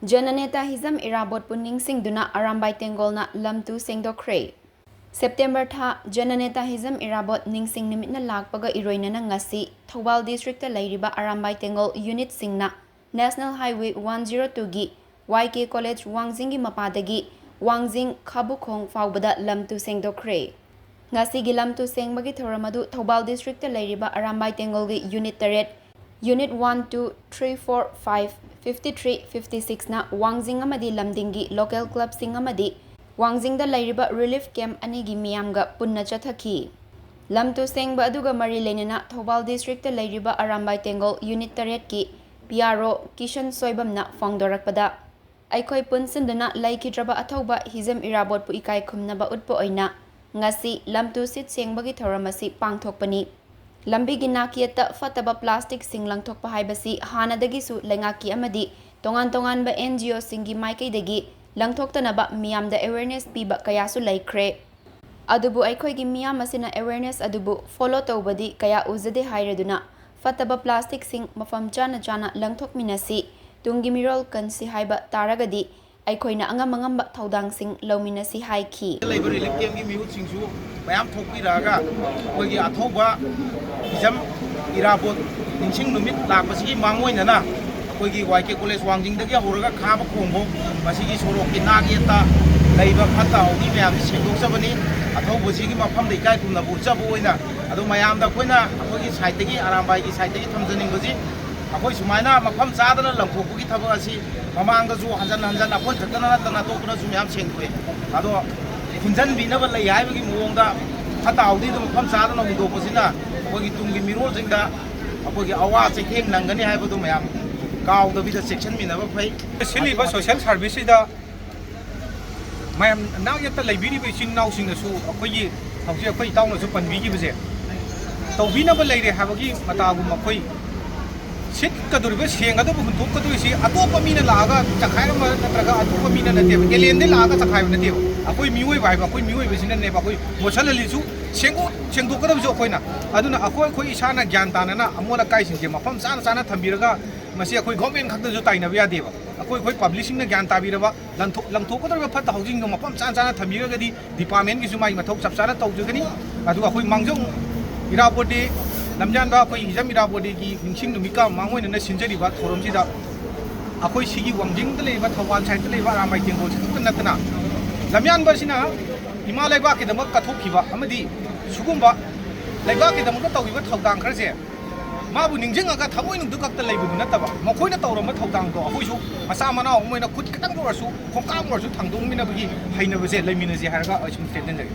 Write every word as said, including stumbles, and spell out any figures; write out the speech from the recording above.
ꯖꯅꯅꯦꯇꯥ ꯍꯤꯖꯝ ꯏꯔꯥꯕꯣꯠꯄꯨ ꯅꯤꯡꯁꯤꯡꯗꯨꯅ Arambai ꯇꯦꯡꯒꯣꯜꯅ ꯂꯝꯇꯨ ꯁꯦꯡꯗꯣꯛꯈ꯭ꯔꯦ꯫ September ꯊꯥ, ꯖꯅꯅꯦꯇꯥ ꯍꯤꯖꯝ ꯏꯔꯥꯕꯣꯠ ꯅꯤꯡꯁꯤꯡ ꯅꯨꯃꯤꯠꯅ ꯂꯥꯛꯄꯒ ꯏꯔꯣꯏꯅꯅ ꯉꯁꯤ ꯊꯧꯕꯥꯜ ꯗꯤꯁꯇ꯭ꯔꯤꯛꯇ ꯂꯩꯔꯤꯕ ꯑꯔꯥꯝꯕꯥꯏ ꯇꯦꯡꯒꯣꯜ ꯌꯨꯅꯤꯠꯁꯤꯡꯅ ꯅꯦꯁꯅꯦꯜ ꯍꯥꯏꯋꯦ ꯋꯥꯟ ꯖꯤꯔꯣ ꯇꯨꯒꯤ ꯋꯥꯏ ꯀꯦ ꯀꯣꯂꯦꯖ ꯋꯥꯡꯖꯤꯡꯒꯤ ꯃꯄꯥꯗꯒꯤ ꯋꯥꯡꯖꯤꯡ ꯈꯥꯕꯨꯈꯣꯡ ꯐꯥꯎꯕꯗ ꯂꯝꯇꯨ ꯁꯦꯡꯗꯣꯛꯈ꯭ꯔꯦ꯫ ꯉꯁꯤꯒꯤ ꯂꯝꯇꯨ ꯁꯦꯡꯕꯒꯤ ꯊꯧꯔꯝ ꯑꯗꯨ ꯊꯧꯕꯥꯜ ꯗꯤꯁꯇ꯭ꯔꯤꯛꯇ ꯂꯩꯔꯤꯕ ꯑꯔꯥꯝꯕꯥꯏ ꯇꯦꯡꯒꯣꯜꯒꯤ ꯌꯨꯅꯤꯠ ꯇꯔꯦꯠ, unit one, two, three, four, five, fifty three, fifty ꯁꯤꯛꯁꯅ ꯋꯥꯡꯖꯤꯡ ꯑꯃꯗꯤ ꯂꯝꯗꯤꯡꯒꯤ ꯂꯣꯀꯦꯜ ꯀ꯭ꯂꯕꯁꯤꯡ ꯑꯃꯗꯤ ꯋꯥꯡꯖꯤꯡꯗ ꯂꯩꯔꯤꯕ ꯔꯤꯂꯤꯐ ꯀꯦꯝꯞ ꯑꯅꯤꯒꯤ ꯃꯤꯌꯥꯝꯒ ꯄꯨꯟꯅ ꯆꯠꯊꯈꯤ꯫ ꯂꯝꯇꯨ ꯁꯦꯡꯕ ꯑꯗꯨꯒ ꯃꯔꯤ ꯂꯩꯅꯅ ꯊꯧꯕꯥꯜ ꯗꯤꯁꯇ꯭ꯔꯤꯛꯇ ꯂꯩꯔꯤꯕ ꯑꯔꯥꯝꯕꯥꯏ ꯇꯦꯡꯒꯣꯜ ꯌꯨꯅꯤꯠ ꯇꯔꯦꯠꯀꯤ ꯄꯤ ꯑꯥꯔ ꯑꯣ ꯀꯤꯁꯟ ꯁꯣꯏꯕꯝꯅ ꯐꯣꯡꯗꯣꯔꯛꯄꯗ, ꯑꯩꯈꯣꯏ ꯄꯨꯟꯁꯤꯟꯗꯨꯅ ꯂꯩꯈꯤꯗ꯭ꯔꯕ ꯑꯊꯧꯕ ꯍꯤꯖꯝ ꯏꯔꯥꯕꯣꯠꯄꯨ ꯏꯀꯥꯏ ꯈꯨꯝꯅꯕ ꯎꯠꯄ ꯑꯣꯏꯅ ꯉꯁꯤ ꯂꯝꯇꯨ ꯁꯤꯠ ꯁꯦꯡꯕꯒꯤ ꯊꯧꯔꯝ ꯑꯁꯤ ꯄꯥꯡꯊꯣꯛꯄꯅꯤ꯫ ꯂꯝꯕꯤꯒꯤ ꯅꯥꯛꯌꯦꯠꯇ ꯐꯠꯇꯕ ꯄ꯭ꯂꯥꯁꯇꯤꯛꯁꯤꯡ ꯂꯪꯊꯣꯛꯄ ꯍꯥꯏꯕꯁꯤ ꯍꯥꯟꯅꯗꯒꯤꯁꯨ ꯂꯩꯉꯥꯛꯀꯤ ꯑꯃꯗꯤ ꯇꯣꯉꯥꯟ ꯇꯣꯉꯥꯟꯕ ꯑꯦꯟ ꯖꯤ ꯑꯣꯁꯤꯡꯒꯤ ꯃꯥꯏꯀꯩꯗꯒꯤ ꯂꯪꯊꯣꯛꯇꯅꯕ ꯃꯤꯌꯥꯝꯗ ꯑꯦꯋꯦꯔꯅꯦꯁ ꯄꯤꯕ ꯀꯌꯥꯁꯨ ꯂꯩꯈ꯭ꯔꯦ꯫ ꯑꯗꯨꯕꯨ ꯑꯩꯈꯣꯏꯒꯤ ꯃꯤꯌꯥꯝ ꯑꯁꯤꯅ ꯑꯦꯋꯦꯔꯅꯦꯁ ꯑꯗꯨꯕꯨ ꯐꯣꯂꯣ ꯇꯧꯕꯗꯤ ꯀꯌꯥ ꯎꯖꯗꯦ ꯍꯥꯏꯔꯗꯨꯅ, ꯐꯠꯇꯕ ꯄ꯭ꯂꯥꯁꯇꯤꯛꯁꯤꯡ ꯃꯐꯝ ꯆꯥꯅ ꯆꯥꯅ ꯂꯪꯊꯣꯛꯃꯤꯟꯅꯁꯤ, ꯇꯨꯡꯒꯤ ꯃꯤꯔꯣꯜ ꯀꯟꯁꯤ ꯍꯥꯏꯕ ꯇꯥꯔꯒꯗꯤ ꯑꯩꯈꯣꯏꯅ ꯑꯉꯝ ꯑꯉꯝꯕ ꯊꯧꯗꯥꯡꯁꯤꯡ ꯂꯧꯃꯤꯟꯅꯁꯤ ꯍꯥꯏꯈꯤ꯫ ꯂꯩꯕ ꯔꯤꯂꯤꯐ ꯀꯦꯝꯞꯀꯤ ꯃꯤꯍꯨꯠꯁꯤꯡꯁꯨ ꯃꯌꯥꯝ ꯊꯣꯛꯄꯤꯔꯛꯑꯒ ꯑꯩꯈꯣꯏꯒꯤ ꯑꯊꯧꯕ ꯍꯤꯖꯝ ꯏꯔꯥꯕꯣꯠ ꯅꯤꯡꯁꯤꯡ ꯅꯨꯃꯤꯠ ꯂꯥꯛꯄꯁꯤꯒꯤ ꯃꯥꯡꯑꯣꯏꯅꯅ ꯑꯩꯈꯣꯏꯒꯤ ꯋꯥꯏ ꯀꯦ ꯀꯣꯂꯦꯖ ꯋꯥꯡꯖꯤꯡꯗꯒꯤ ꯍꯧꯔꯒ ꯈꯥꯕ ꯈꯣꯡꯕ ꯃꯁꯤꯒꯤ ꯁꯣꯔꯣꯛꯀꯤ ꯅꯥꯛ ꯌꯦꯠꯇ ꯂꯩꯕ ꯐꯠꯇ ꯍꯥꯎꯗꯤ ꯃꯌꯥꯝꯁꯤ ꯁꯦꯡꯗꯣꯛꯆꯕꯅꯤ꯫ ꯑꯊꯧꯕꯁꯤꯒꯤ ꯃꯐꯝꯗ ꯏꯀꯥꯏ ꯈꯨꯝꯅꯕ ꯎꯠꯆꯕ ꯑꯣꯏꯅ꯫ ꯑꯗꯣ ꯃꯌꯥꯝꯗ ꯑꯩꯈꯣꯏꯅ ꯑꯩꯈꯣꯏꯒꯤ ꯁꯥꯏꯠꯇꯒꯤ, ꯑꯔꯥꯝꯕꯥꯏꯒꯤ ꯁꯥꯏꯠꯇꯒꯤ ꯊꯝꯖꯅꯤꯡꯕꯁꯤ, ꯑꯩꯈꯣꯏ ꯁꯨꯃꯥꯏꯅ ꯃꯐꯝ ꯆꯥꯗꯅ ꯂꯪꯊꯣꯛꯄꯒꯤ ꯊꯕꯛ ꯑꯁꯤ ꯃꯃꯥꯡꯗꯁꯨ ꯍꯟꯖꯟ ꯍꯟꯖꯟ ꯑꯩꯈꯣꯏ ꯈꯛꯇꯅ ꯅꯠꯇꯅ ꯑꯇꯣꯞꯄꯅꯁꯨ ꯃꯌꯥꯝ ꯁꯦꯡꯗꯣꯛꯑꯦ꯫ ꯑꯗꯣ ꯈꯨꯟꯖꯟꯕꯤꯅꯕ ꯂꯩ ꯍꯥꯏꯕꯒꯤ ꯃꯑꯣꯡꯗ ꯐꯠꯇ ꯍꯥꯎꯗꯤꯗꯨ ꯃꯐꯝ ꯆꯥꯗꯅ ꯍꯨꯟꯗꯣꯛꯄꯁꯤꯅ ꯑꯩꯈꯣꯏꯒꯤ ꯇꯨꯡꯒꯤ ꯃꯤꯔꯣꯜꯁꯤꯡꯗ ꯑꯩꯈꯣꯏꯒꯤ ꯑꯋꯥ ꯆꯩꯊꯦꯡ ꯅꯪꯒꯅꯤ ꯍꯥꯏꯕꯗꯨ ꯃꯌꯥꯝ ꯀꯥꯎꯗꯕꯤꯗ ꯆꯦꯛꯁꯤꯟꯃꯤꯟꯅꯕ ꯐꯩ꯫ ꯁꯤꯜꯂꯤꯕ ꯁꯣꯁꯦꯜ ꯁꯥꯔꯚꯤꯁꯁꯤꯗ ꯃꯌꯥꯝ ꯅꯥꯛ ꯌꯦꯠꯇ ꯂꯩꯕꯤꯔꯤꯕ ꯏꯆꯤꯟ ꯏꯅꯥꯎꯁꯤꯡꯅꯁꯨ, ꯑꯩꯈꯣꯏꯒꯤ ꯍꯧꯖꯤꯛ ꯑꯩꯈꯣꯏ ꯏꯇꯥꯎꯅꯁꯨ ꯄꯟꯕꯤꯈꯤꯕꯁꯦ, ꯇꯧꯕꯤꯅꯕ ꯂꯩꯔꯦ ꯍꯥꯏꯕꯒꯤ ꯃꯇꯥꯒꯨꯝ ꯑꯩꯈꯣꯏ ꯁꯤꯠꯀꯗꯧꯔꯤꯕ, ꯁꯦꯡꯒꯗꯕ, ꯍꯨꯟꯗꯣꯛꯀꯗꯧꯔꯤꯁꯤ ꯑꯇꯣꯞꯄ ꯃꯤꯅ ꯂꯥꯛꯑꯒ ꯆꯈꯥꯏꯔꯝꯕ ꯅꯠꯇ꯭ꯔꯒ ꯑꯇꯣꯞꯄ ꯃꯤꯅ ꯅꯠꯇꯦꯕ, ꯑꯦꯂꯦꯟꯗꯩ ꯂꯥꯛꯑꯒ ꯆꯈꯥꯏꯕ ꯅꯠꯇꯦꯕ꯫ ꯑꯩꯈꯣꯏ ꯃꯤꯑꯣꯏꯕ ꯍꯥꯏꯕ, ꯑꯩꯈꯣꯏ ꯃꯤꯑꯣꯏꯕꯁꯤꯅꯅꯦꯕ ꯑꯩꯈꯣꯏ ꯃꯣꯠꯁꯜꯍꯜꯂꯤꯁꯨ, ꯁꯦꯡꯗꯣꯛ-, ꯁꯦꯡꯗꯣꯛꯀꯗꯕꯁꯨ ꯑꯩꯈꯣꯏꯅ꯫ ꯑꯗꯨꯅ ꯑꯩꯈꯣꯏ, ꯑꯩꯈꯣꯏ ꯏꯁꯥꯅ ꯒ꯭ꯌꯥꯟ ꯇꯥꯅꯅ ꯑꯃꯣꯠ ꯑꯀꯥꯏꯁꯤꯡꯁꯦ ꯃꯐꯝ ꯆꯥꯅ ꯆꯥꯅ ꯊꯝꯕꯤꯔꯒ, ꯃꯁꯤ ꯑꯩꯈꯣꯏ ꯒꯣꯔꯃꯦꯟ ꯈꯛꯇꯁꯨ ꯇꯥꯏꯅꯕ ꯌꯥꯗꯦꯕ꯫ ꯑꯩꯈꯣꯏ ꯑꯩꯈꯣꯏ ꯄꯕ꯭ꯂꯤꯛꯁꯤꯡꯅ ꯒ꯭ꯌꯥꯟ ꯇꯥꯕꯤꯔꯕ, ꯂꯪꯊꯣꯛ ꯂꯪꯊꯣꯛꯀꯗꯧꯔꯤꯕ ꯐꯠꯇ ꯍꯥꯎꯗꯤꯁꯤꯡꯗꯣ ꯃꯐꯝ ꯆꯥꯅ ꯆꯥꯅ ꯊꯝꯕꯤꯔꯒꯗꯤ ꯗꯤꯄꯥꯔꯠꯃꯦꯟꯒꯤꯁꯨ ꯃꯥꯒꯤ ꯃꯊꯧ ꯆꯞ ꯆꯥꯅ ꯇꯧꯖꯒꯅꯤ꯫ ꯑꯗꯨꯒ ꯑꯩꯈꯣꯏ ꯃꯥꯡꯖꯧ ꯏꯔꯥꯕꯣꯠ ꯗꯦ, ꯂꯝꯖꯥꯟꯕ ꯑꯩꯈꯣꯏ ꯍꯤꯖꯝ ꯏꯔꯥꯕꯣꯠ ꯗꯦꯒꯤ ꯅꯤꯡꯁꯤꯡ ꯅꯨꯃꯤꯠꯀ ꯃꯥꯡꯑꯣꯏꯅꯅ ꯁꯤꯟꯖꯔꯤꯕ ꯊꯧꯔꯝꯁꯤꯗ ꯑꯩꯈꯣꯏ ꯁꯤꯒꯤ ꯋꯥꯡꯖꯤꯡꯗ ꯂꯩꯔꯤꯕ, ꯊꯧꯕꯥꯜ ꯁꯥꯏꯠꯇ ꯂꯩꯔꯤꯕ ꯑꯔꯥꯝꯕꯥꯏ ꯇꯦꯡꯒꯣꯜꯁꯤ ꯈꯛꯇ ꯅꯠꯇꯅ, ꯂꯝꯌꯥꯟꯕ ꯑꯁꯤꯅ ꯏꯃꯥ ꯂꯩꯕꯥꯛꯀꯤꯗꯃꯛ ꯀꯠꯊꯣꯛꯈꯤꯕ ꯑꯃꯗꯤ ꯁꯤꯒꯨꯝꯕ ꯂꯩꯕꯥꯛꯀꯤꯗꯃꯛꯇ ꯇꯧꯈꯤꯕ ꯊꯧꯗꯥꯡ ꯈꯔꯁꯦ ꯃꯥꯕꯨ ꯅꯤꯡꯁꯤꯡꯉꯒ ꯊꯃꯣꯏꯅꯨꯡꯗꯨ ꯈꯛꯇ ꯂꯩꯕꯗꯨ ꯅꯠꯇꯕ, ꯃꯈꯣꯏꯅ ꯇꯧꯔꯝꯕ ꯊꯧꯗꯥꯡꯗꯣ ꯑꯩꯈꯣꯏꯁꯨ ꯃꯆꯥ ꯃꯅꯥꯎ ꯑꯃ ꯑꯣꯏꯅ ꯈꯨꯠ ꯈꯤꯇꯪ ꯑꯣꯏꯔꯁꯨ, ꯈꯣꯡꯀꯥꯞ ꯑꯣꯏꯔꯁꯨ ꯊꯥꯡꯗꯣꯛꯃꯤꯟꯅꯕꯒꯤ ꯍꯩꯅꯕꯁꯦ ꯂꯩꯃꯤꯟꯅꯁꯦ ꯍꯥꯏꯔꯒ ꯑꯩ ꯁꯨꯝ ꯇꯦꯟꯖꯟꯖꯒꯦ꯫